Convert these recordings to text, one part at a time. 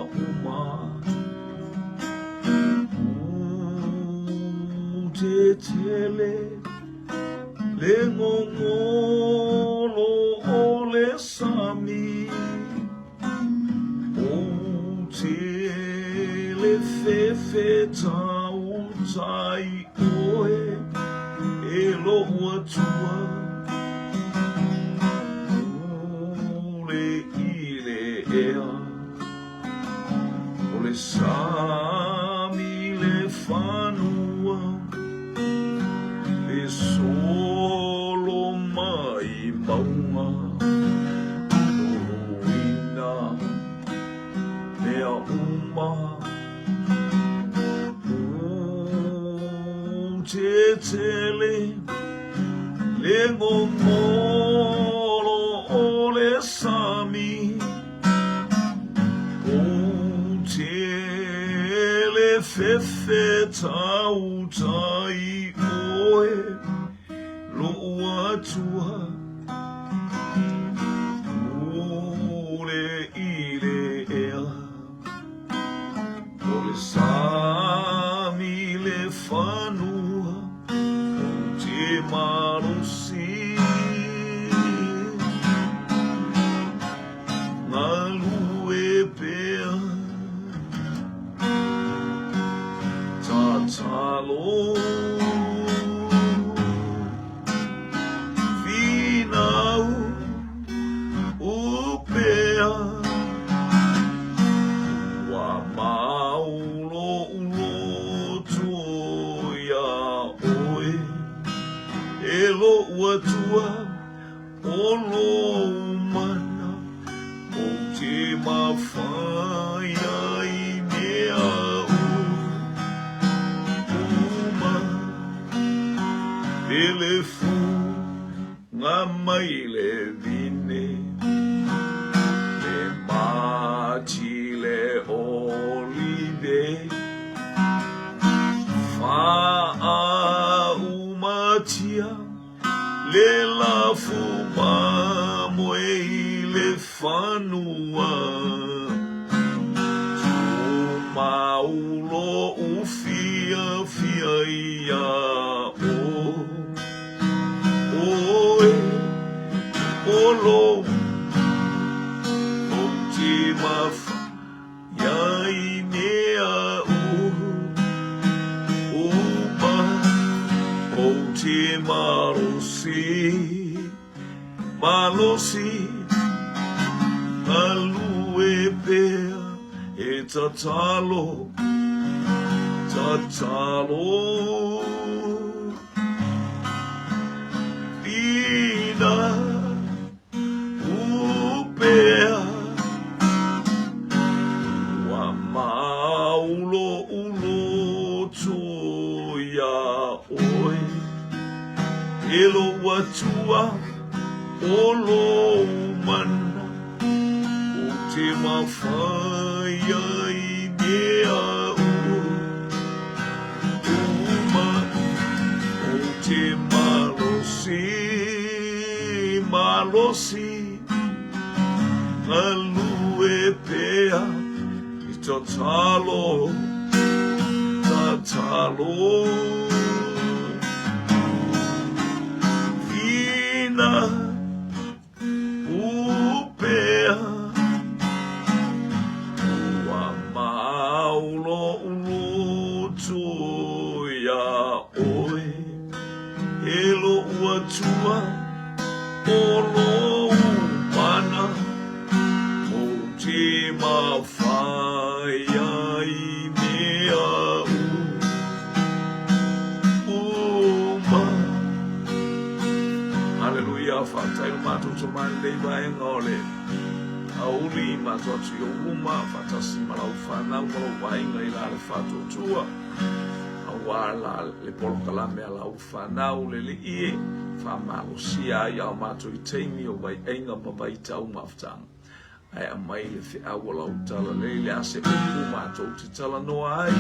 uma. Utetele le gogolo o le sami, Ou te le fefetau tai oe e lou Atua. Pule i le ea o le sami le fanua, le solo mai mauga loloina mea uma. Utetele le gogolo o le sami, Ou te le fefetau tai oe lou Atua. Pule i le ea o le sami le fanua, ou te malosi. Galue pea Tatalo Finau Upea Ua mau lou loto iā ʻoe E lou Atua O lou mana ou te mafai ai mea uma. Pele fu nga mai le vine, le mati le olive, Faaumatia Le lafu mamoe i le fanua, Tumau lou fiafia iā ʻoe, O lou, ou te mafai ai mea uma, Ou te malosi, malosi, Galue pea e tatalo, tatalo. Ina Upea Ua mau loʻu loto iā ʻoe E lou Atua o lou mana Ou te mafai ai mea uma Ou te malosi Malosi Galue pea i tatalo, tatalo. Whina upea Ua mau loʻu loto iā ʻoe E loʻu Atua o lou mana, Ou te mafai ai mea uma. Haleluia, faafetai lo matou tama i lenei vaega o le aoauli, matou atu i ou luma, faatasi ma lau fanau ma lou aiga i la le faatuatua, aua la le polokalame a lau fanau le Alii e faamalosia ai a matou i taimi o vaiaiga ma vaitau mafutaga. Ae aumai le feau o lau talalelei le a se upu matou te talanoa ai,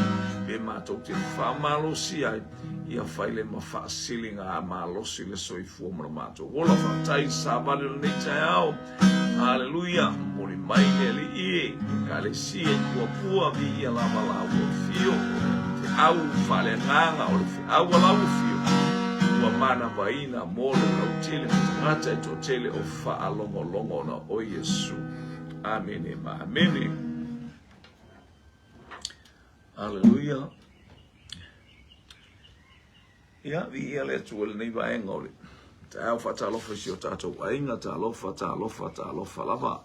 pe matou te faamalosia ai, ia fai le ma faasiliga a malosi le soifua ma lo matou ola. Faafetai i le savali o lenei taeao. Haleluia. Momoli mai. mai le Alii e, Ekalesia i Puapua, viia lava lau afio, o le feau faaleagaga, o le feau a lau afio, ua manavaina mo le lautele ma tagata e toatele o faalogologo ona o Iesu. Amene ma amene. Aleluia. Ia, viia le Atua i lenei vaega o le taeao faatalofa i si o tatou aiga, talofa, talofa, talofa lava.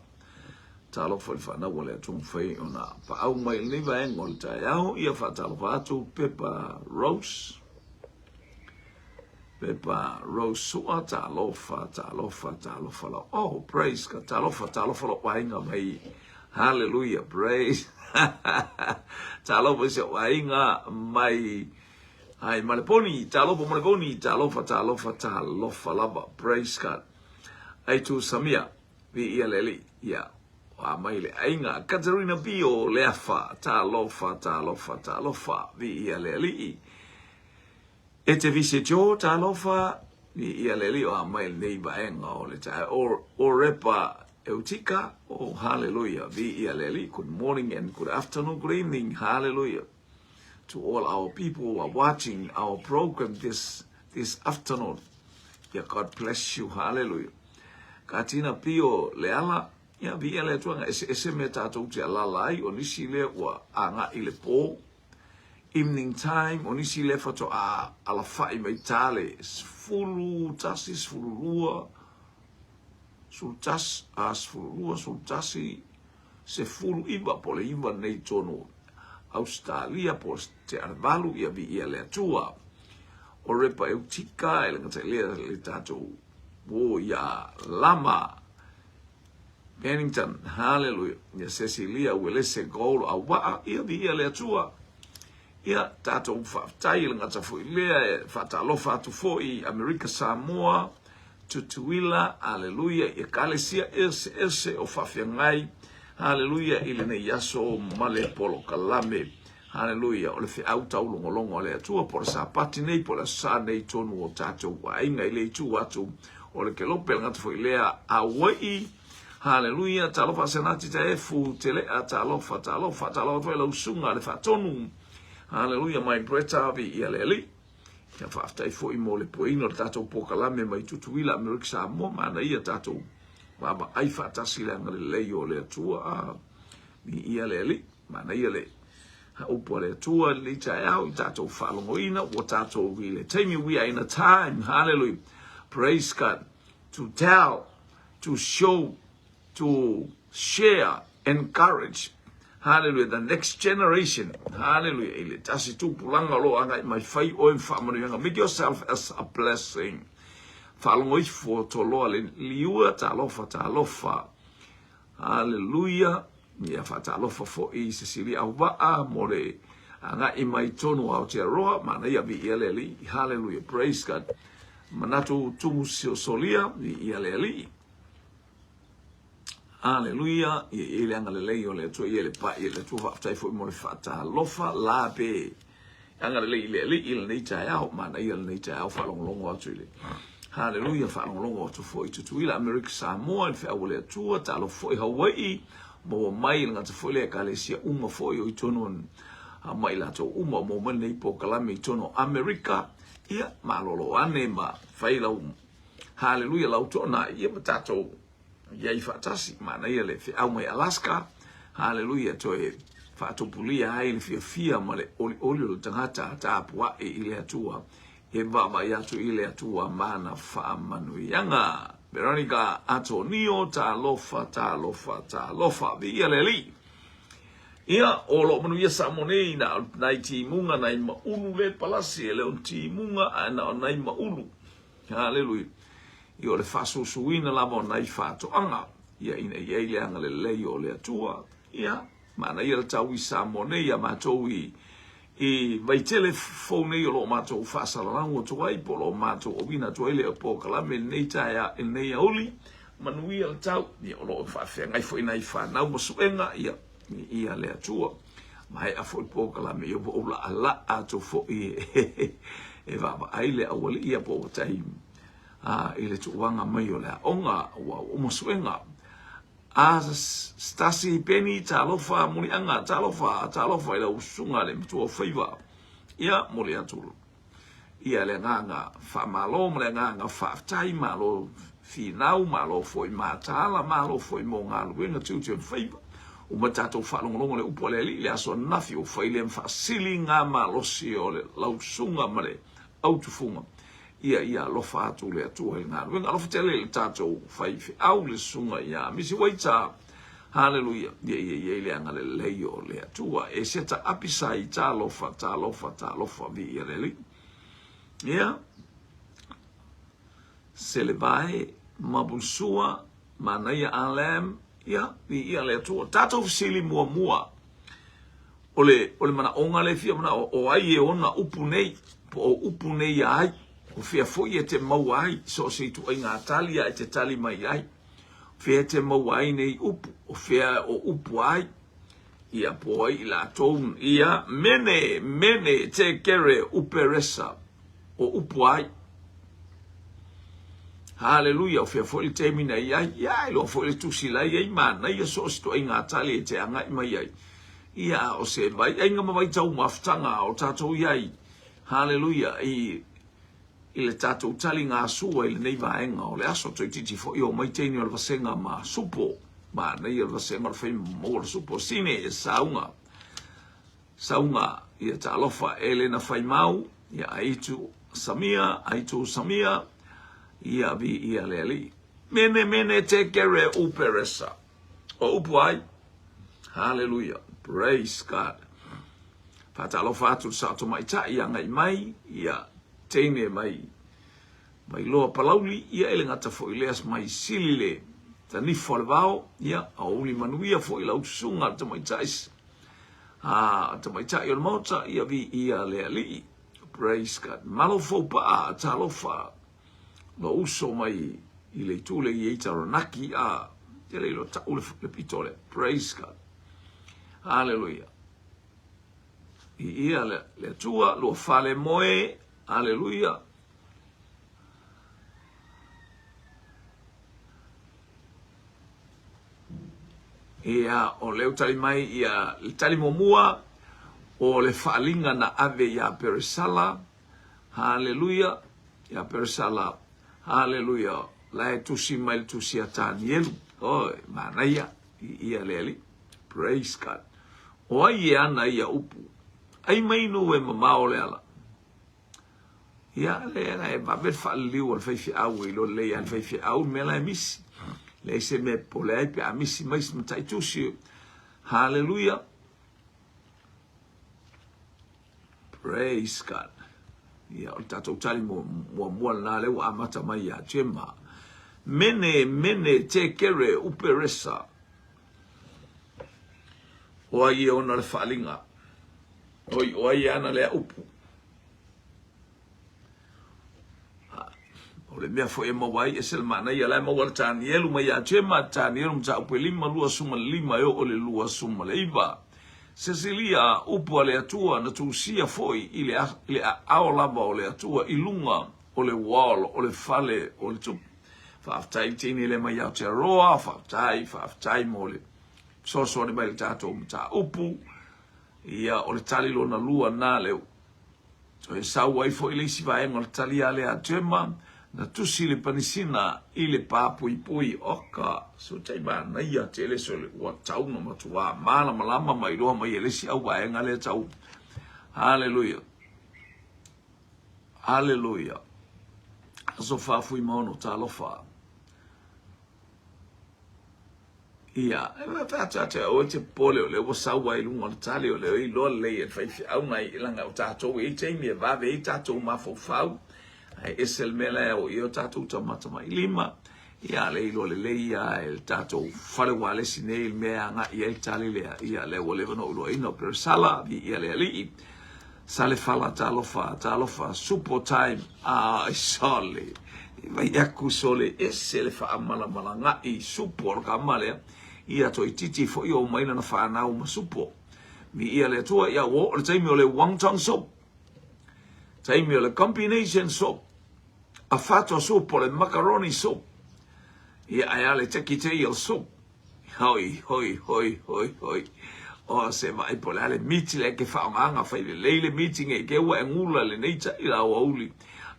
Talofa i le fanau a le Atua mafai ona paau mai i lenei vaega o le taeao. Ia faatalofa atu Pepa Rose. Pepa Rose Sua, talofa, talofa, talofa lau. Oh, praise God. Talofa, talofa lou aiga mai. Hallelujah, praise. Talofa i si ou aiga mai. Ai, Maleponi, talofa Maleponi, talofa, talofa, talofa lava. Praise God. Ai tu Samia, viia le Alii. Ia, wa mai le aiga. Katarina Pio, Leafa, talofa, talofa, talofa, viia le Alii. E te vise Jo, talofa, viia le Alii, wa mai lenei vaega o le taeao. O, o Repa Eutika, oh, hallelujah, viia le Alii. Good morning and good afternoon, good evening, hallelujah. To all our people who are watching our program this this afternoon. Yeah, God bless you. Hallelujah. Ka tina pio le ala, ia viia le Atua nga ese ese mea tātou te alala ai, o nisi lea ua agaʻi le pō, evening time, o nisi lea faatoa alafai mai tale, 11, 12, 11, a 12, 11, 19 po o le 9 nei tonu Ausetalia po o te arevalu ia viia le Atua. O Repa Eutika e le gata i lea le tatou o ia Lama Pennington, haleluia, ia Cecilia Uelese Gold Auvaa, ia viia le Atua. Ia tatou faafetai e le gata foi lea e faatalofa atu foi i Amerika Samoa, Tutuila, aleluia, i Ekalesia eseese o faafeagai, aleluia, i lenei aso ma le polokalame, aleluia, o le feau taulogologo a le Atua po o le Sapati nei po o le Aso Sa nei tonu o tatou aiga i le itu atu o le kelope, le gata foi lea Hawaii, Haleluia, talofa Asenati Taefu, Telea, talofa, talofa, talofa atu ai lau susuga le Faatonu. Haleluia, my Bretta, viia le Alii. Ia faafetai foi mo le pueina o le tatou polokalame mai Tutuila, Amerika Samoa, manaia tatou vaavaai faatasi le agalelei o le Atua. Ah, viia le Alii, manaia le upu a le Atua i lenei taeao i tatou faalogoina, ua tatou i le taimi, we are in a time, hallelujah, praise God, to tell, to show, to share, encourage, hallelujah, the next generation, hallelujah, i le tasi tupulaga o lo o agai mai, fai oe ma faamanuiaga, make yourself as a blessing. Faalogo ifo toloa le liua, talofa, talofa, hallelujah, ia faatalofa foi i Cecilia Auvaa mo le agai mai tonu o Aotearoa, manaia viia le Alii, hallelujah, praise God. Manatu tumu solia, viia le Alii. Aleluia, ia i ai le agalelei o le Atua, ia le pai e le Atua, faafetai foi mo le faatalofa la pe agalelei i le Alii i lenei taeao, manaia lenei taeao faalogologo atu i le Haleluia, faalogologo atu foi i Tutuila, Amerika Samoa, i le feau a le Atua, talofa foi Hawaii, maua mai le gata foi le Ekalesia uma foi o i tonu ma i latou uma o maua mai lenei polokalame i tonu o Amerika, ia malolo ane ma fai lau Haleluia lau toona ia ma tatou iai faatasi. Manaia le feau mai Alaska. Haleluia toe faatupulia ai le fiafia ma le olioli o le tagata tapuai i le Atua e vaavaai atu i le Atua ma ana faamanuiaga. Veronica Atonio, talofa, talofa, talofa. Viia le Alii. Ia, o lo o manuia Samoa nei, na o nai timuga, nai maulu le palasi, e le o ni timuga, ae na o nai maulu. Haleluia. Ia o le faasusuina lava o nai faatoaga, ia ina ia i ai le agalelei o le Atua. Ia, manaia le tau i Samoa nei, ia matou i i Vaitele fou nei o lo o matou faasalalau atu ai, po o lo o matou auina atu ai le polokalame i lenei taeao, i lenei aoauli, manuia le tau, ia o lo o faafeagai foi nai fanau ma suega, ia, ia le Atua. Maea foi polokalame, ia ua ou laalaa atu foi e vaavaai le aualii ia po ua tai i le tuuaga mai o le aoga, ua uma suega. A Stasi Peni, talofa, Muliaga, talofa, talofa i lau susuga le matua o faiva. Ia, momoli atu ia le agaga faamalo ma le agaga faafetai, malo finau, malo foi mataala, malo foi mo galuega, tiute ma faiva. Uma tatou faalogologo le upu a le Alii i le aso ananafi, ua fai lea ma faasiliga malosi o le lau susuga ma le autufuga. Ia ia alofa atu le Atua i le galuega. Alofa tele i le tatou faifeau le susuga ia Misi Waita. Haleluia. Ia ia ia i le agalelei o le Atua. E seta apisai talofa, talofa, talofa, viia le Alii. Ia, Selevae, Mabunsua, Manaia Alam, ia, viia le Atua. Tatou fesili muamua. O le, o le manaoga lea e fia manao, o ai e ona upu nei, po o upu nei a ai, o fea foi e te maua ai, so o se ituaiga tali a e te tali mai ai. O fea e te maua ai nei upu, o fea o upu a ai, ia po o ai i latou, ia, mene, mene, te kere, uperesa, o upu a ai. Haleluia, o fea foi le taimi na i ai, ia, iloa foi le tusi la i ai, manaia so o se ituaiga tali e te agai mai ai. Ia, a o se vaiaiga ma vaitau mafutaga o tatou i ai, haleluia, i, i le tatou taligasua i lenei vaega o le aso, toeitiiti foi o mai teine o le vasega ma supo, manaia le vasega o le fai maua le supo, sine e sauga, sauga, ia talofa, Elena Faimau, ia Aitu Samia, Aitu Samia, ia viia le Alii. Mene, mene, te kere uperesa. O upu ai. Haleluia. Praise God. Faatalofa atu le sao tamaitai agai mai, ia teine mai mai loa Palauli, ia e le gata foi lea mai sili le tanifo a le vao, ia aoauli manuia foi lau susuga le tamaitai a tamaitai o le maota, ia viia le Alii. Praise God. Malo fou paa, talofa lou uso mai i le itu le i ai Taranaki a te le iloa tau le pito lea. Praise God. Hallelujah. I ia le, le Atua, lua fale moe. Hallelujah. Ia, o lea ua tali mai ia le tali muamua o le faaaliga na ave iā Peresala. Haleluia! Ia Peresala, haleluia! La e tusi mai le tusi a Tanielu. Oi, manaia, i ia le Alii. Praise God. O ai e ana ia upu? Ai mai nu e mamao le ala. Ia, le la e vave le faaliliu a le faifeau e iloa lelei lava e le faifeau le mea la e misi. Leai se mea e popole ai pe a misi mai se matai tusi. Haleluia! Praise God. Ia, o le tatou tali muamua lena lea ua amata mai ia Gemma. Mene, mene, te kere, uperesa. O ai e ona le faaaliga? Oi, o ai e ana lea upu? O le mea foi e maua ai, ese le manaia, la e maua le Tanielu mai ia Jema, Tanielu mataupu e 5, 25 e oo i le 29. Sesilia, upu a le Atua, na tusia foi i le, i le aao lava o le Atua i luga o le wall o le fale o le tupu. Faafetai i le teine lea mai Aotearoa, faafetai, faafetai mo le fesoasoani mai i le tatou mataupu. Ia, o le tali lona lua na leu. Toe sau ai foi le isi vaega o le tali a lea a Gemma, na tusi le panisina i le pāpuipui. Oka, so tai manaia tele sole ua tau na matuā malamalama ma iloa mai e le isi au vaega lea tau. Haleluia. Haleluia. Aso Faafuimaono, talofa. Ia, e faapea atu aua e te popole o lea ua sau ai i luga o le tali, o lea ua iloa lelei e le faifeau nai leaga o tatou e i ai taimi e vave ai tatou mafaufau, ae ese le mea la e o i ai o tatou tamatamailima. Ia, lea e iloa lelei lava e le tatou fale ualesi nei le mea e agai i ai le tali lea. Ia, lea ua leva ona ou iloaina o Peresala, viia le Alii. Salefala, talofa, talofa, supo time, ai sole, vai aku sole, ese le faamalamalaga'i supo o le kama lea, ia toeitiiti foi oo mai lana fanau ma supo. Viia le Atua, ia ua oo le taimi o le wonton soup, taimi o le combination soup, afato soup o le macaroni soup, ia ae a le tekitail soup. Hoi, hoi, hoi, hoi, hoi. O se vaai po le a le miti le ke whaongaanga whai le leile miti nge ke ua e ngula le nei tai la ua uli.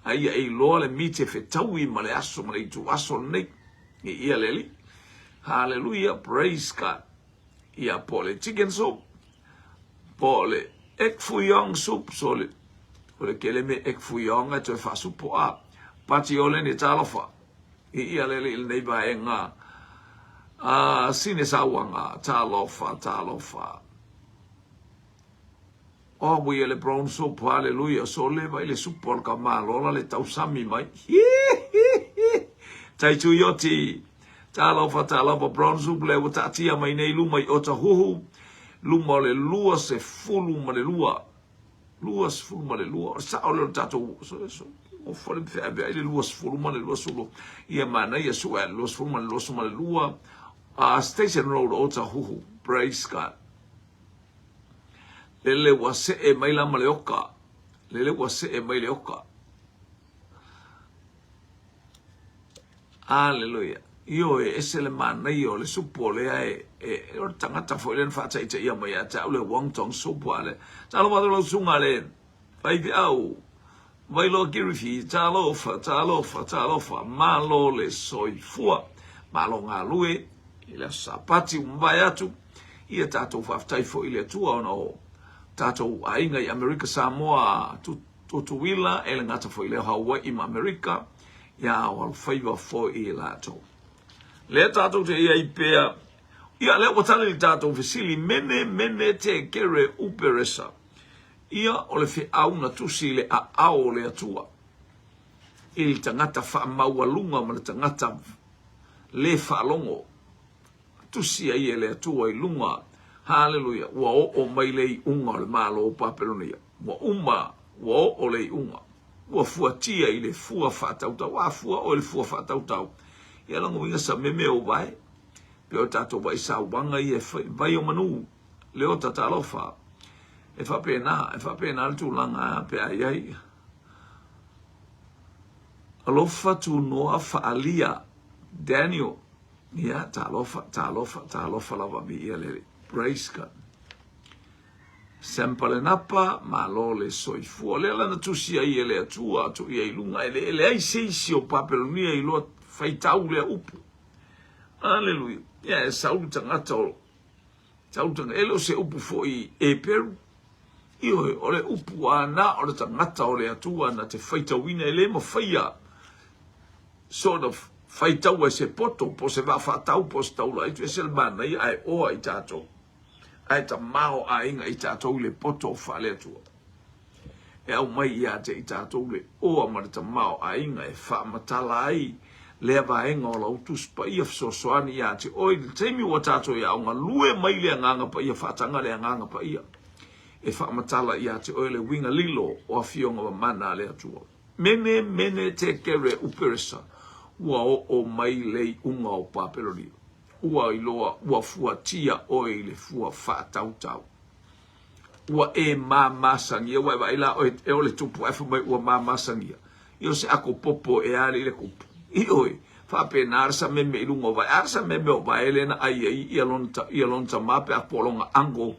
A ia e iloa le miti e fetaui ma le aso ma le itu aso nei. I ia le li. Hallelujah, praise God. Ia po le chicken soup, po le egg fouillon soup, so le, o le kele me egg fouillon e toe whaasupo a. Pati ole ni talofa. I ia le li lenei vaega. A sine sauaga, talofa, talofa. Oh, ua ia le brown soup, haleluia, so leva i le supo o le kamalola le tausami mai. Tai Tuioti, talofa, talofa, brown soup le ua taatia mai nei luma i Otahuhu, luma o le 22. 22, o le sao lea o le tatou, so, so, ofo le feaveai le 20 ma le 20, ia manaia sue a le 20 ma le 22, Station Road, Otahuhu, praise God. Lele ua see mai la ma le oka. Lele ua see mai le oka. Aleluia. Ioe, ese le manaia o le supu o lea e, e, o le tagata foi lea na faataitaia mai ia te au le Wong Tong supu a le. Talofa atu lau susuga le faifeau Vailoa Kirifi, talofa, talofa, talofa, malo le soifua, malo galue i le Aso Sapati ua mavae atu, ia tatou faafetai foi i le Atua ona o tatou aiga i Amerika Samoa, Tutuila, e le gata foi i lea o Hawaii ma Amerika, ia o alofaiva foi i latou. Lea tatou te i ai pea, ia lea ua tali le tatou fesili, mene, mene te kere uperesa. Ia o le feau na tusi i le aao o le Atua i le tagata faamaualuga ma le tagata le faalogo, tusi ai e le Atua i luga, haleluia, ua oo mai le iuga o le Malo o Papelonia, ua uma, ua oo le iuga, ua fuatia i le fua faatautau, a fua oe i le fua faatautau, ia lona uiga sameme ou vae, pei o tatou vaai sauaga ia e fai, vai o manu, Leota talofa. E faapena, e faapena le tulaga pe a i ai. Alofa tunoa faalia. Daniel. Ia, talofa, talofa, talofa lava mi ia lele. Praise God. Sampalenapa, malo le soifua. Lea la na tusi ai e le Atua atu ia i luga. E le, e leai se isi o Papelonia i loa faitau lea upu. Aleluia. Ia, e sau le tagata o Tautanga, e le o se upu foi Eperu. Ioe, o le upu a na o le tagata o le Atua na te faitauina, e le mafaia sort of faitaua e se poto, po o se vaa faatau, po o se taula aitu, ese le manaia ae oa i tatou, ae tamao aiga i tatou i le poto faale-Atua. E aumai ia te i tatou le oa ma le tamaoaiga e faamatala ai lea vaega o lau Tusi Paia fesoasoani ia te oe i le taimi ua tatou i aogalue mai le Agaga Paia faataga le Agaga Paia e faamatala ia te oe le uiga lilo o afioga mamana a le Atua. Mene, mene, tekere, uperesa, ua oo mai le iuga o Papelonia. Ua iloa, ua fuatia oe i le fua faatautau. Ua e mamasagia, ua e vaai la oe e o le tupu ae fai mai ua mamasagia. Ia o se ako popo e ali i le kupu. Ioe, faapena le sameme i luga o vae. A le sameme o vae lea na ai ai ia lona, ia lona tama pe a pologa ango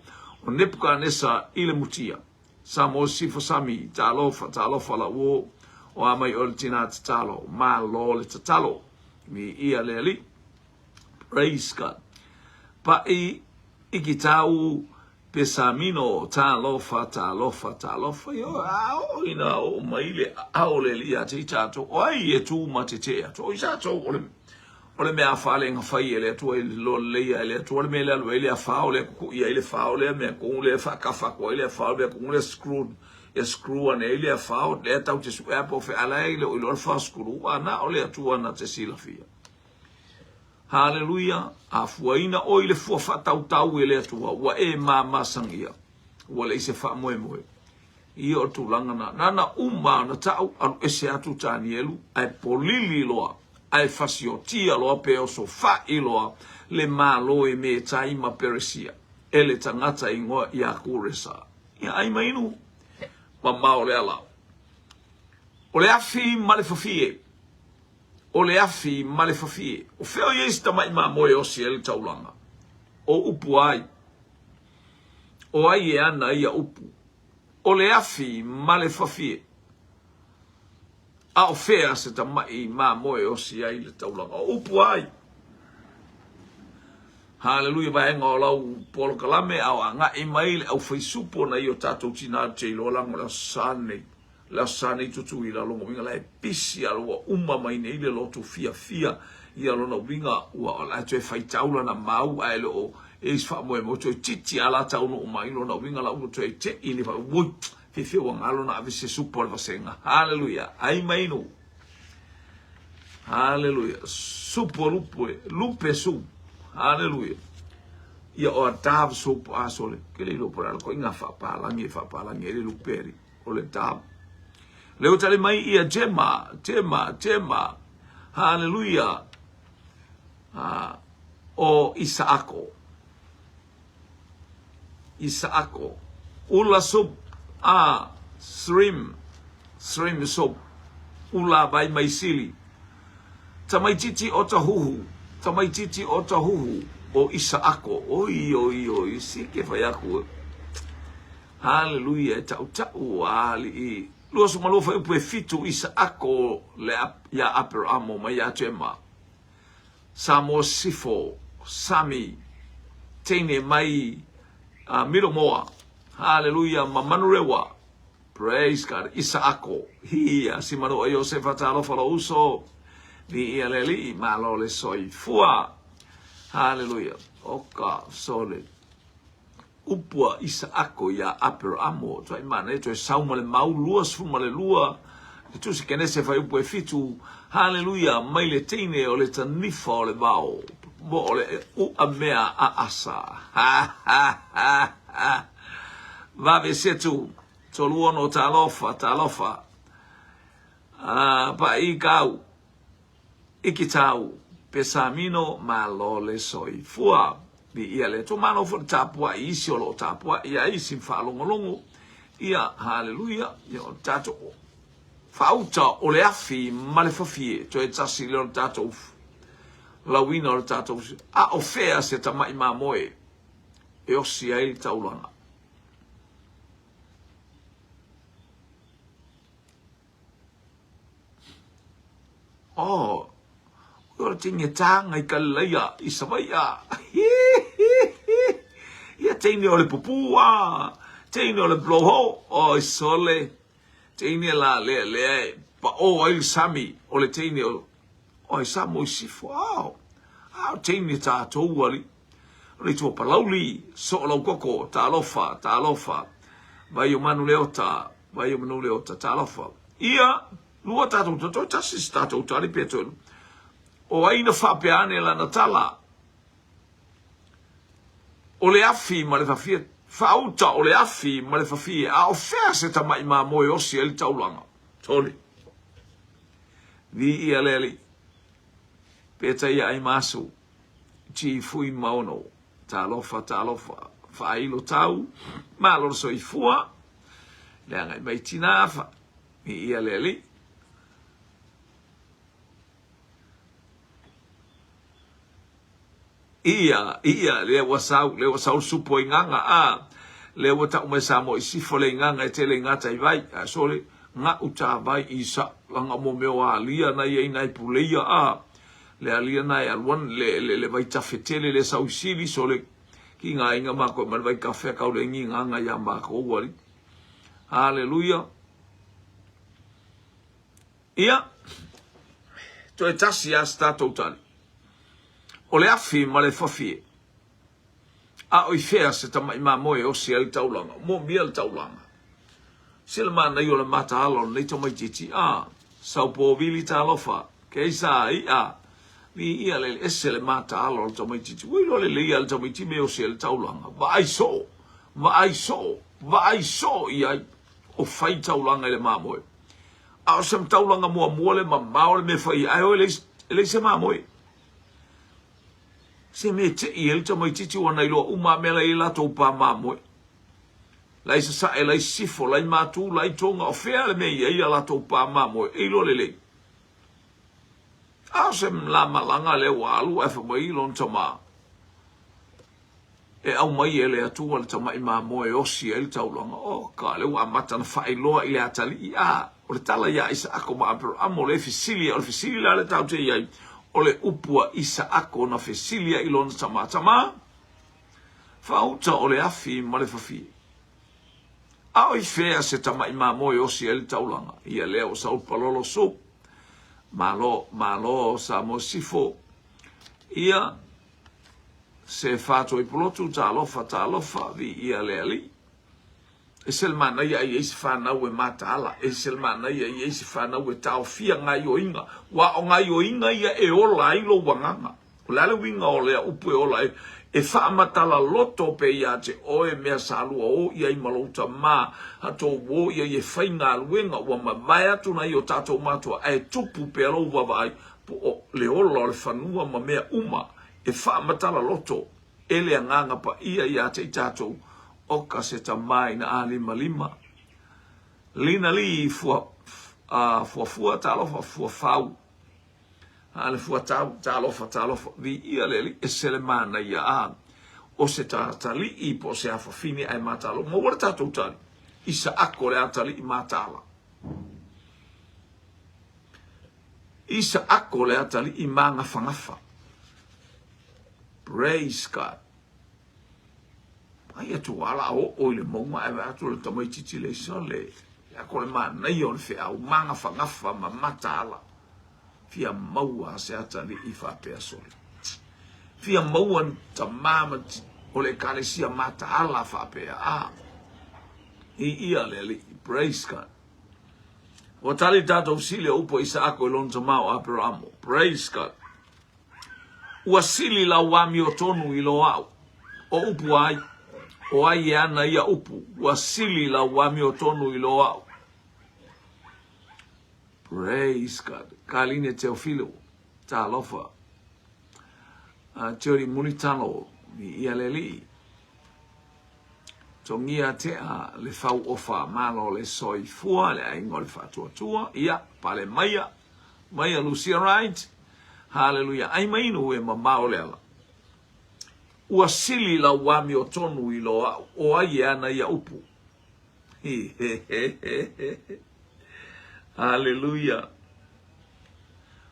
o Nepukanesa i le mutia. Samoa Sifo Sami, talofa, talofa la uo, o a mai oe le tina tatalo, malo le tatalo. Mi ia le alii. Praise God. Paʻi Ikitau Pesamino, Talofa, talofa, talofa, ioe, a oo ina oo mai le aao le alii ia te i tatou, o ai e tu ma te tee atu, o i tatou o le, o le mea faaleaga fai e le Atua i le loa lelei e le Atua le mea le alu ai le afao lea kukui ai le fao lea mea kuu lea faakafa atu ai le afao mea kuu lea screw e screw ane ai le afao lea tau te sue a po o feala ai le o iloa le fao screw a na o le Atua na te silafia. Haleluia! A fuaina oe i le fua faatautau e le Atua, ua e mamasagia, ua leai se faamoemoe. Ia o le tulaga na. Na na uma ona ta'u, alu ese atu Tanielu, ae polili loa, ae fasiotia loa pe oso fa'i loa le Malo e Metai ma Peresia, e le tagata igoa ia Kuresa. Ia ai ma inu, mamao le ala. O le afi ma le fafie. O le afi ma le fafie. O fea o i ai se tamaʻi mamoe e osi ai le taulaga? O upu ai. O ai e ana ia upu? O le afi ma le fafie. A o fea se tamaʻi mamoe e osi ai le taulaga? O upu ai. Haleluia vaega o lau polokalame a o agai mai le aufaisupo na i o tatou tina te iloa laga o le aso sa nei. Le aso sa nei Tutuila lona uiga la e pisi a ua uma mai nei le lotu fiafia ia lona uiga ua o la e toe faitau lana mau ae le o e isi faamoemoe toe titi a la taunuu mai lona uiga la ua toe tei le faa ui fiafia ua galo na ave se supo a le vasega. Haleluia ai mai nu. Haleluia supo lupe lupe su. Haleluia ia o a dave soap a sole ke le ilo po la ko inga faapalagi e faapalagi e le lupe ali. O le tau. Lea ua tali mai ia Jema, Jema, Jema. Haleluia. Ah, o Isaako. Isaako. Ula sup a shrimp, shrimp soup. Ula vai mai sili. Tamaititi o Tahuhu, tamaititi o Tahuhu, o Isaako. Oi, oi, oi, si ke whai aku. Haleluia e taʻutaʻu a aliʻi. 22 fuaiupu e fitu Isaako le iā Aperamo ma iā Jema. Samoa Sifo, Sami, teine mai a Miromoa. Haleluia ma Manurewa. Praise God. Isaako. Ia si Manua Iosefa talofa lo uso. Viia le Alii, malo le soifua. Haleluia. Oka sole. Upu a Isaako iā Aperamo, tuai manaia toe sau ma le mau 22, le Tusi Kenese fuaiupu e fitu, Haleluia, mai le teine o le tanifa o le vao, mo o le u'a mea a Asa. Ha, ha, ha, ha. Vave setu, 36 talofa, talofa. Ah, pa'i kau. Ikitau, Pesamino, malo le soifua. Viia le Atua. Malo foi le tapuai isi o lo o tapuai ia isi faalogologo. Ia, haleluia. Ia o le tatou faauta o le afi ma le fafie. Toe tasi lea o le tatou lauina o le tatou a o fea se tamaʻi mamoe e osi ai le taulaga. Oh, o le teine tānga i Kalilaia i Savaia. Ia teine o le pupū a, teine o le blowhole, oi sole, teine la lea lea e paʻō ai le sami o le teine o, oi sa mo i sifo, ao, ao teine tātou ali. O le itua palauli, soo lau koko, talofa, talofa, vai o manu leota, vai o manu leota, talofa. Ia, lua tatou toto, tasi se tatou tali pe tolu. O ai na faapea ane lana tala? O le afi ma le fafie, faauta o le afi ma le fafie, a o fea se tamaʻi mamoe osi ai le taulaga? Toli. Viia le Alii. Pētai ai masu. Ti fui maono. Talofa, talofa. Faailo tau. Malo le soifua. Le agai mai tinā. Viia le Alii. Ia, ia, lea ua sau, lea ua sau le supo i gaga, a, lea ua tau mai Samoa i sifo le igaga e tele i gata i vai, a sole, ga'u tā vai i sa, langa mo mea o alia na ia i nai puleia, a, le alia na e aluan, le, le, le vai tafe tele le sau i sili, sole, ki ngā inga mākou e ma le vai kafe a kau le ngi gaga iā mākou ali. Haleluia. Ia, toe tasi a se tatou tali. O le afi ma le fafie. A o i fea se tamaʻi mamoe e osi ai le taulaga? Moomia le taulaga. Se le manaia o le mataala o lenei tamaitiiti. A, sau pōvili talofa, keisa, iʻa, viia le ese le mataala o le tamaitiiti. Ua iloa lelei lava le tamaiti me osi ai le taulaga. Vaai soo, vaai soo, vaai soo i ai o fai taulaga i le mamoe. A o se taulaga muamua le mamao le mea fai ai, ae o e leai se mamoe. Se mea tei ai le tamaitiiti ua na iloa uma a mea la i ai latou pa mamoe. Lai sasae, lai sisifo, lai matu, lai toga, o fea le mea i ai a latou pa mamoe, e iloa lelei. A o se la malaga lea ua alu ae fai mai lona tama. E aumai e le Atua le tamai mamoe e osi ai le taulaga. Oka, lea ua amata ona faailoa i le atalii, a, o le tala ia Isaako ma Aperamo, lea e fesili ai, o le fesili la lea tatou te i ai, o le upu a Isaako na fesili ai i lona tama, Tama, faauta o le afi ma le fafie. A o i fea se tamai mamoe e osi ai le taulaga? Ia lea ua sau le palolo soup. Malo, malo Samoa Sifo. Ia, se faatoipulotu, talofa, talofa, viia le Alii. Ese le manaia ai i ai se fanau e mataala, ese le manaia ai i ai se fanau e taofia gaioiga, ua o gaioiga ia e ola ai lou agaga. O le a le uiga o lea upu e ola ai? E faamatala loto pea ia te oe mea sa lua o i ai ma lou tama, a tou o i ai e fai galuega, ua mavae atu nai o tatou matua, ae tupu pea lou vaavaai, po o le ola o le fanua ma mea uma e faamatala loto e le Agaga Paia ia te i tatou, oka se tama ina alimalima. Lina li fua, a, fuafua talofa fuafau, a le fuatau talofa talofa, viia le Alii, ese le manaia, a, o se tatalii po o se afafine ae mataala. Ua maua le tatou tali, Isaako le atalii mataala. Isaako le atalii magafagafa. Praise God. Ai atu ala a oo i le mauga ae vaai atu le tamaitiiti le isa le ako le manaia o le feau magafagafa ma mataala. Fia maua se atalii faapea sole. Fia maua ni tama ma o le ekalesia mataala faapea. Ah, i ia le alii. Praise God. Ua tali tatou sili o upu a Isaako i lona tama o Aperamo. Praise God. Ua sili lau amiotonu i lo au. O upu ai? O ai e ana ia upu? Ua sili lau amiotonu i lo au. Praise God. Kaline Teofilo, talofa. Teori Mulitalo, i ia le alii. Togia tea le fau ofa malo le soifua le aiga o le faatuatua ia pale maia maia Lucia Wright haleluia ai ma inu e mamao le ala ua sili lau amiotonu i lo au o ai e ana ia upu haleluia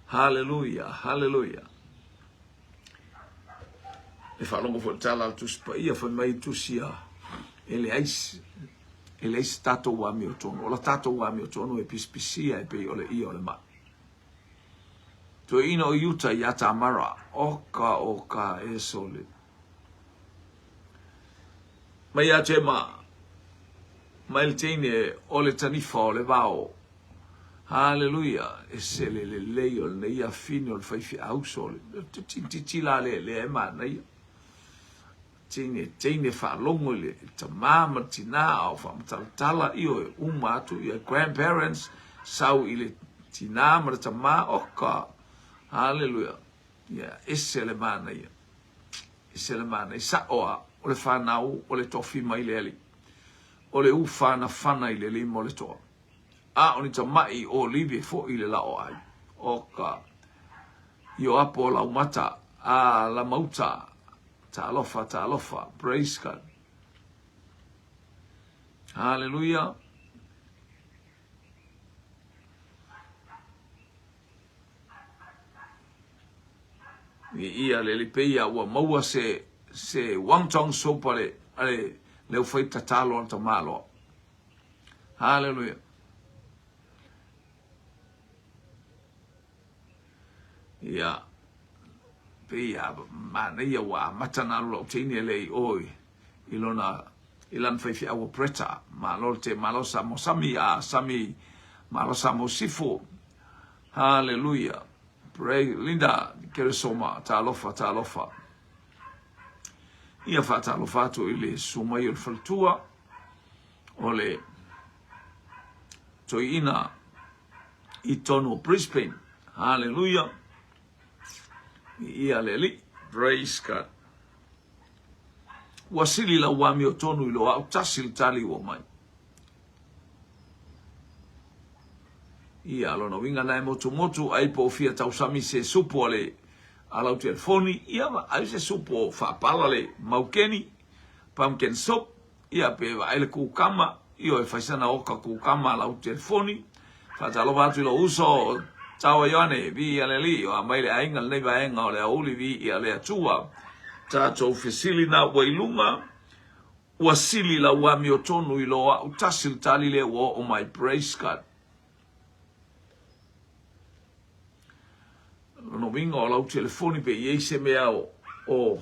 haleluia haleluia E faalogo foi i le tala a le Tusi Paia, fai mai le Tusi a, e leai, e leai se tatou amiotonu. O la tatou amiotonu e pisipisia e pei o le ia o le mai. Toeaina o Iuta iā Tamara, oka oka e sole. Mai ia Tema, mai le teine o le tanifa o le vao. Haleluia! Ese le lelei o lenei afine o le faifeau sole. Titila le lea e manaia. Teine, teine faalogo i le tamā ma le tinā a o faamatalatala, ioe, uma atu ia grandparents sau i le tinā ma le tamā, oka! Haleluia! Ia, ese le manaia. Ese le manaia. Sa'o a, o le fanau o le tofi mai le Alii. O le ufanafana i le lima o le toa. A o ni tamaʻi ʻōlive foi le laʻo ai. O ka Ioapo Laumata a Lamauta. Talofa, talofa. Praise God. Hallelujah. Ia le lipeia ua maua se se wangtong soap a le a le leu fai tatalo a le tamaloa. Haleluia. Ia, pei a manaia ua amata na alu lau teine le i o i lona i lana faifeau o Bretta. Malo le te malo sa mo sami a sami malo sa mo sifo. Haleluia. Pray Linda Keresoma talofa talofa. Ia faatalofa atu i le susu mai o le faletua o le toeaina i tonu o Brisbane. Haleluia. Ia le Alii. Praise God. Ua sili lau amiotonu i lo au tasi le tali ua mai. Ia, lona uiga na e motumotu ai po o fia tausami se supu a le a lau telefoni, ia ai se supu o faapala le maukeni. pumpkin soup, ia pe vaai le kukama, ioe fai sana oka kukama a lau telefoni. Faatalofa atu i lou uso Taoa Ioane, viia le Alii, o a mai le aiga lenei vaega o le aoauli, viia le Atua. Tatou fesili na ua i luga, ua sili lau amiotonu i lo au tasi le tali lea ua oo mai, praise God. Lona uiga o lau telefoni pe i ai se mea o, o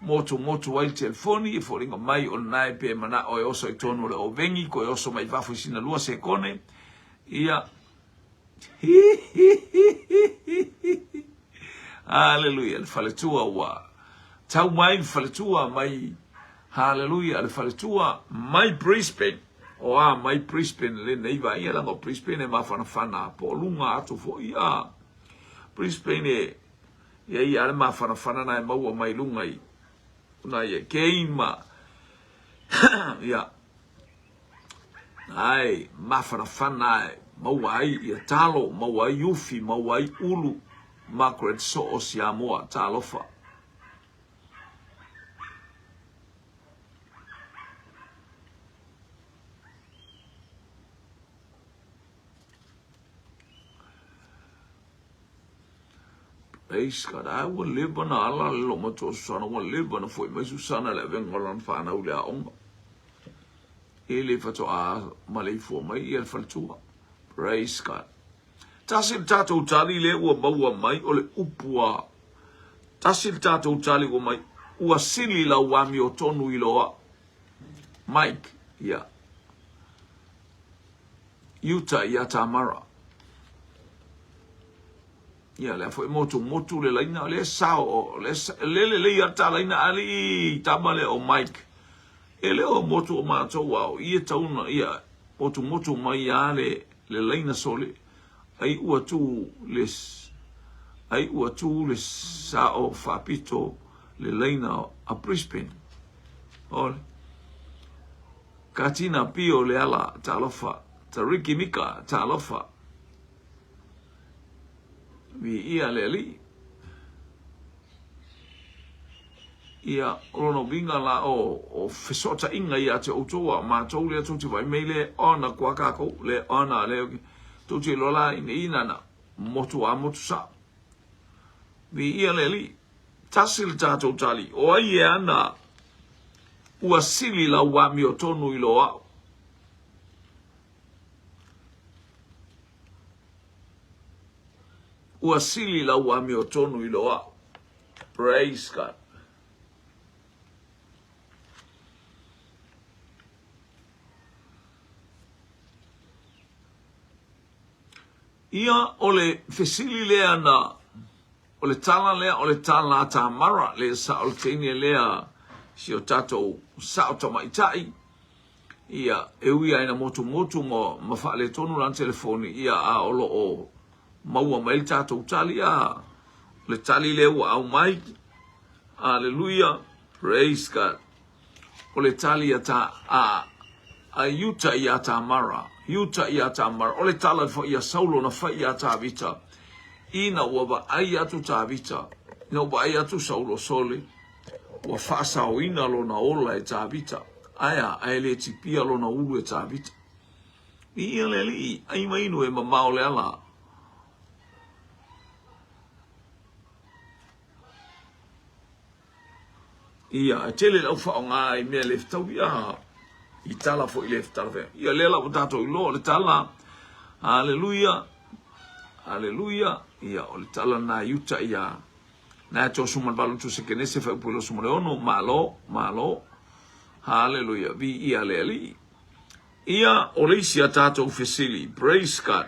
motumotu ai le telefoni, e foliga mai o lena e pe manao e oso i tonu o le ovegi, koe oso mai fafo i sina lua sekone, ia, Haleluia, le faletua ua tau mai le faletua mai, haleluia, le faletua mai Brisbane. O a mai Brisbane lenei vaia, leaga o Brisbane e mafanafana po o luga atu foi a Brisbane e ia ia le mafanafana na e maua mai luga i una ia game ma ia ai mafanafana e maua ai ia talo, maua ai ufi, maua ai ulu. Margaret Soo Siamoa, talofa. Praise God. Ai ua leva na ala le lomatua o Susana, ua leva na foi mai Susana le avega o lana fanau i le aoga. E le faatoa maleifua mai ia le faletua. Praise God. Tasi le tatou tali lea ua maua mai o le upu a Tasi le tatou tali ua mai ua sili lau amiotonu i lo au. Mike, ia. Utah ia Tamara. Ia, lea foi motu motu le laina, le sao, le, le lelei a ta laina alii tama le o Mike. E le o motu o matou ao, ia tauna, ia, motu motu mai a le, le laina sole, ai ua tu le, ai ua tu le sao faapito le laina a Brisbane. Ole. Katina Pio le ala, talofa. Tariki Mika, talofa. Viia le Alii. Ia, o lona uiga la o, o fesootaiga ia te outou a o matou lea tou te vaai mai le ona kua kākou, le ona le tou te iloa la ina ina na motu a motu sao. Viia le Alii. Tasi le tatou tali, o ai e ana ua sili lau amiotonu i lo au. Ua sili lau amiotonu i lo au. Praise God. Ia, o le fesili lea na, o le tala lea, o le tala a Tamara, le sao le teine lea, si o tatou sao tamaitai, ia, e ui lava ina motumotu ma, ma faaletonu lana telefoni, ia, a o lo o maua mai le tatou tali, a, o le tali lea ua aumai, Aleluia, praise God. O le tali a ta, a, a Iuta iā Tamara, Iuta iā Tamara, o le tala foi a Saulo na fai iā Tavita, ina ua vaai atu Tavita, ina ua vaai atu Saulo, sole, Ua faasaoina lona ola e Tavita, ae a, ae le tipia lona ulu e Tavita. Viia le Alii, ai ma inu e mamao le ala. Ia, e tele lau faaaoga i mea le fetaui, a, i tala foi le fetala. Ia, lea la ua tatou iloa o le tala, Aleluia, Aleluia, ia, o le tala na i uta ia, Na e tosu ma le valu tusi Kenese fuaiupu e 26, Malo, malo, Haleluia, viia le Alii. Ia, o le isi a tatou fesili, praise God,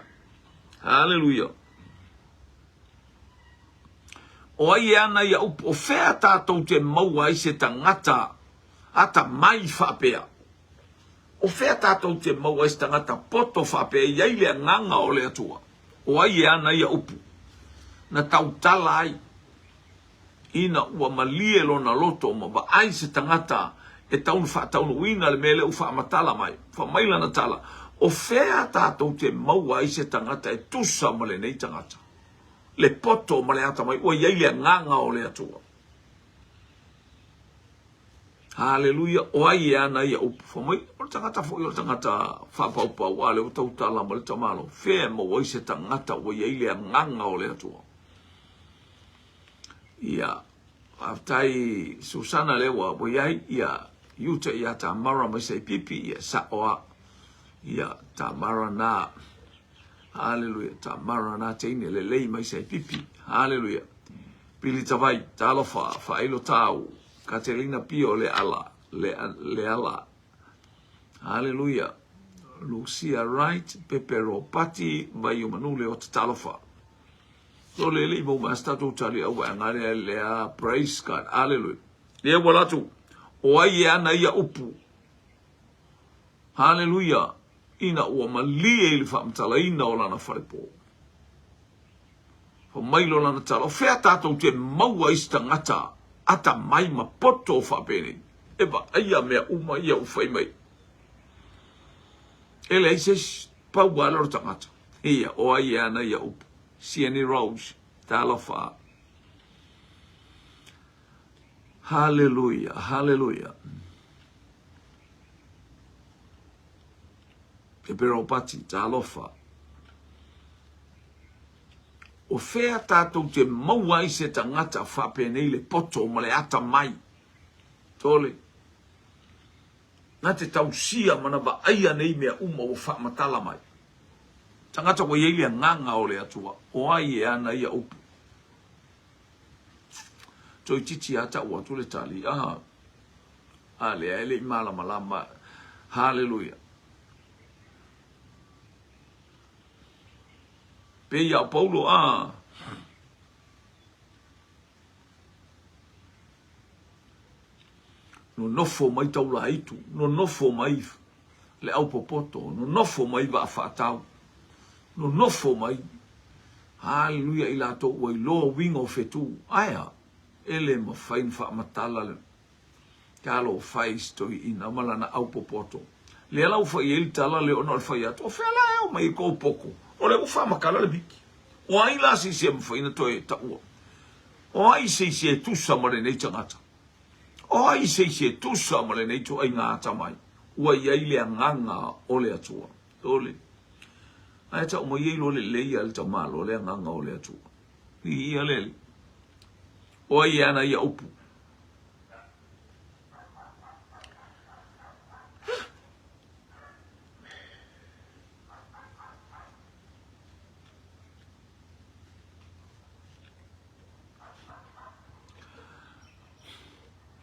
haleluia. O ai e ana ia upu, o fea tatou te maua ai se tagata atamai faapea? O fea tatou te maua ai se tagata poto faapea e i ai le agaga o le Atua? O ai e ana ia upu na tautala ai ina ua malie lona loto ma vaai se tagata e tau na faataunuuina le mea lea ua faamatala mai? Fai mai lana tala, O fea tatou te maua ai se tagata e tusa ma lenei tagata, le poto ma le atamai ua i ai le agaga o le Atua? Haleluia, o ai e ana ia upu? Fai mai, o le tagata foi o le tagata faapaupau, a lea ua tautala mai le tamaloa, fea e maua ai se tagata ua i ai le agaga o le Atua? Ia, faafetai Susana lea ua ua i ai, ia, Iuta ia Tamara mai Saipipi, ia, sa'o a. Ia, Tamara na. Haleluia, Tamara na teine lelei mai Saipipi. Haleluia. Pili Tavai, talofa, faailo tau, Katelina Pio le ala, le, le ala. Haleluia. Lucia Wright, Pepe Ropati, Vaiomanu le ota talofa. Lo le le mo mas tatou tali au vaega lea lea praise God hallelujah. Lea ua latu o ai e ana ia upu. Hallelujah. Ina ua malie i le faamatalaina o lana falepo. Fa mai lo lana tala, o fea tatou te maua ai se tagata atamai ma poto faapenei e vaaia mea uma ia ua fai mai. E leai se isi, pau lava lea o le tagata. Ia, o ai e ana ia upu? Siani Rose, talofa. Haleluia, haleluia. Pepero Pati, talofa. O fea tatou te maua ai se tagata faapenei le poto ma le atamai? Tole. Na te tausia ma na vaaia nei mea uma ua faamatala mai. Tagata ua i ai le agaga o le Atua, o ai e ana ia upu? Toeitiiti lava tau atu le tali, a, a lea e le i malamalama. Haleluia. Pei a o Paulo, a, Nonofo mai Taulaitu, nonofo mai le aupopoto, nonofo mai Vaafaatau, nonofo mai, haleluia, i latou ua iloa uiga o fetu. Aea, e le mafai ona faamatala le talofa i si toeaina ma lana aupopoto. Lea la ua fai ai le tala lea ona o le fai atu, o fea la e ao mai ai kou poko? O lea ua faamatala le miki. O ai la se isi e mafai ona toe taua? O ai se isi e tusa ma lenei tagata? O ai se isi e tusa ma lenei ituaiga atamai? Ua i ai le agaga o le Atua. Ole. Ae tau mai ai loa lelei a le tamaloa le agaga o le Atua. Viia le Alii. O ai e ana ia upu?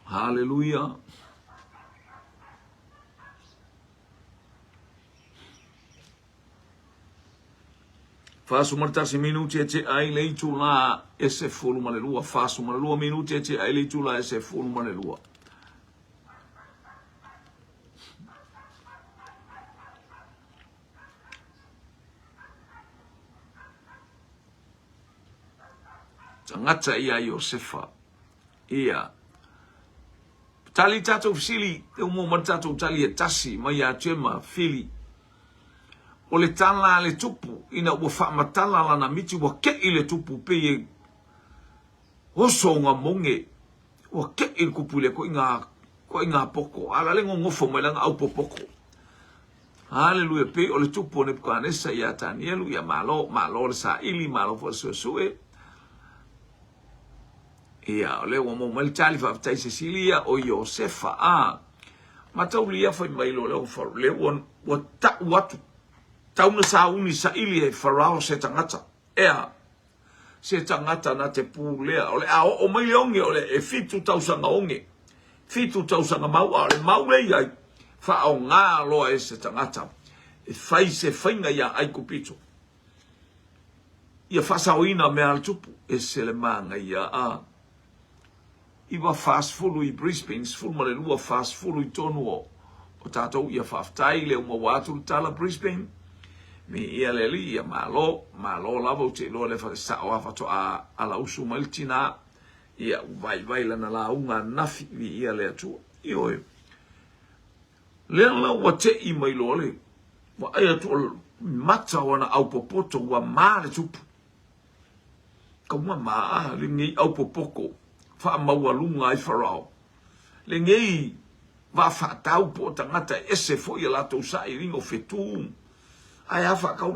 Haleluia. 41 minute e tea ai le itulā e 12, 42 minute e tea ai le itulā e 12. Tagata ia Iosefa. Ia. Tali tatou fesili, te umo ma tatou tali e tasi mai ia Gemma Fili. O le tala a le tupu, ina ua faamatala lana miti ua ke'i le tupu pei e oso nga monge. Ua ke'i le kupu i le koʻi ngā koʻi ngā poko. A la le gogofo mai lana au popoko. Haleluia, pei o le tupu o Nebukanesa iā Tanielu, ia malo, malo le saili, malo foi le suesue. Ia, o lea ua maua mai le tali, faafetai Cecilia, o Iosefa, a. Mataulia fai mai loa lea o Farao, lea ua, ua ta'u atu, tau na sauni saili e Farao se tagata, ea, se tagata na te pulea, o le a oo mai le oge, o le e fitu tausaga oge, fitu tausaga mau, a o le mau lea i ai, faaoga loa e se tagata e fai se faiga iā Aikupito, ia faasaoina mea a le tupu, ese le manaia a. 9:40 i Brisbane, 12:40 i tonu o o tatou ia faafetai lea ua maua atu le tala Brisbane. Miia le Alii ia malo, malo lava ou te iloa lea fa sao lava faatoa alausu mai le tina ia ua vaivai lana lauga ananafi viia le Atua. Ioe. Lea la ua tei mai loa le vaai atu o mata o ana aupopoto ua ma le tupu. Kaua ma lenei aupopoko faamaualuga ai Farao. Lenei. Vaa faatau po o tagata e ese foi a latou sailiga o fetu. Ae a faataula.